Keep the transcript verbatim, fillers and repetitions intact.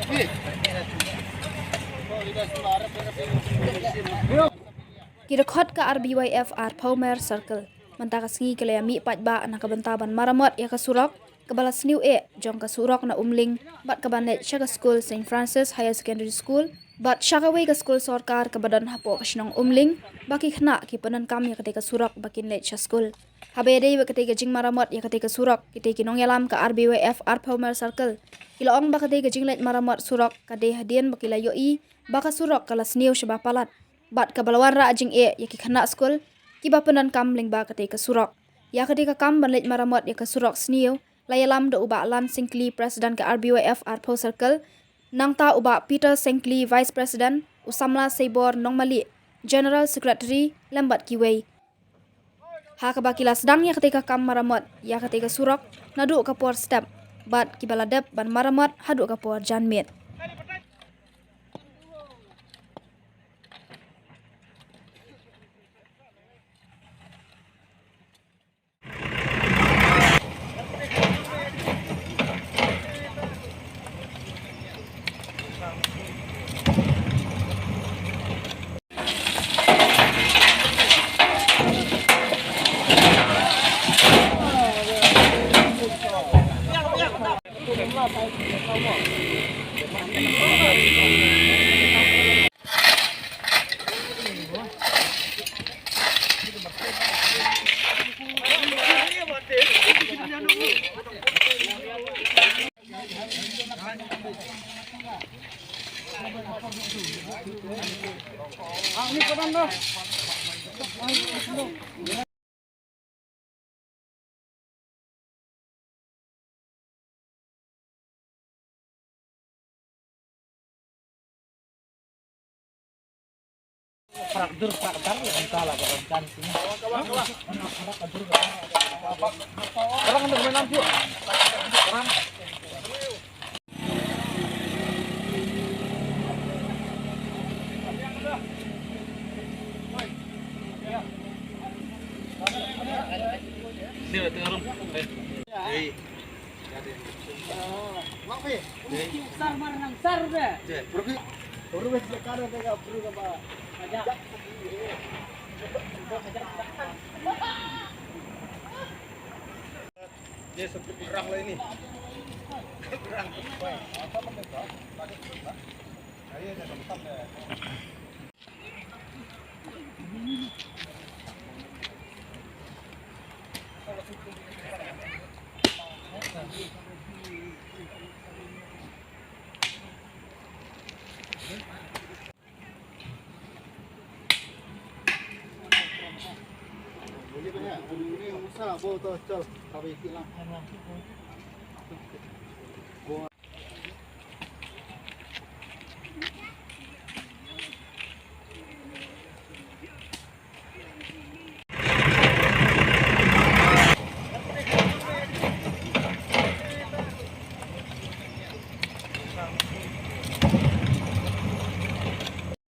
Ki dkhot ka R B Y F Arphew Mer Circle mynta ka sngi ki la ïa mih paidbah na ka bynta ban maramot ïa ka surok kaba la sniew eh jong ka surok na Umling bad kaban leit sha ka skul Saint Francis Higher Secondary School bad sha kawei ka skul sorkar kaba don hapoh ka shnong Umling ba ki khynnah ki pyndonkam ïa katei ka surok ba kin leit sha skul. Haba ïadei bad katei ka jingmaramot ïa katei ka surok, kitei ki nongïalam ka R B Y F Arphew Mer Circle ki la ong ba katei ka jingleit maramot surok ka dei hadien ba ki la ïohi ba ka surok ka la sniew shaba palat bad kaba la wanrah jingeh ïa ki khynnah skul kiba pyndonkam lyngba katei ka surok. Ïa katei ka kam ban leit maramot ïa ka surok sniew la ïalam da u Bah Lan Syngkli, President ka R B Y F Arphew Circle, nangta u Bah Peter Syngkli, Vice President, u Samla Seibor Nongmali, General Secretary, lem bad kiwei. Ha kaba ki la sdang ïa katei ka kam maramot ïa katei ka surok naduh ka por step bad kiba la dep ban maramot haduh ka por janmiet.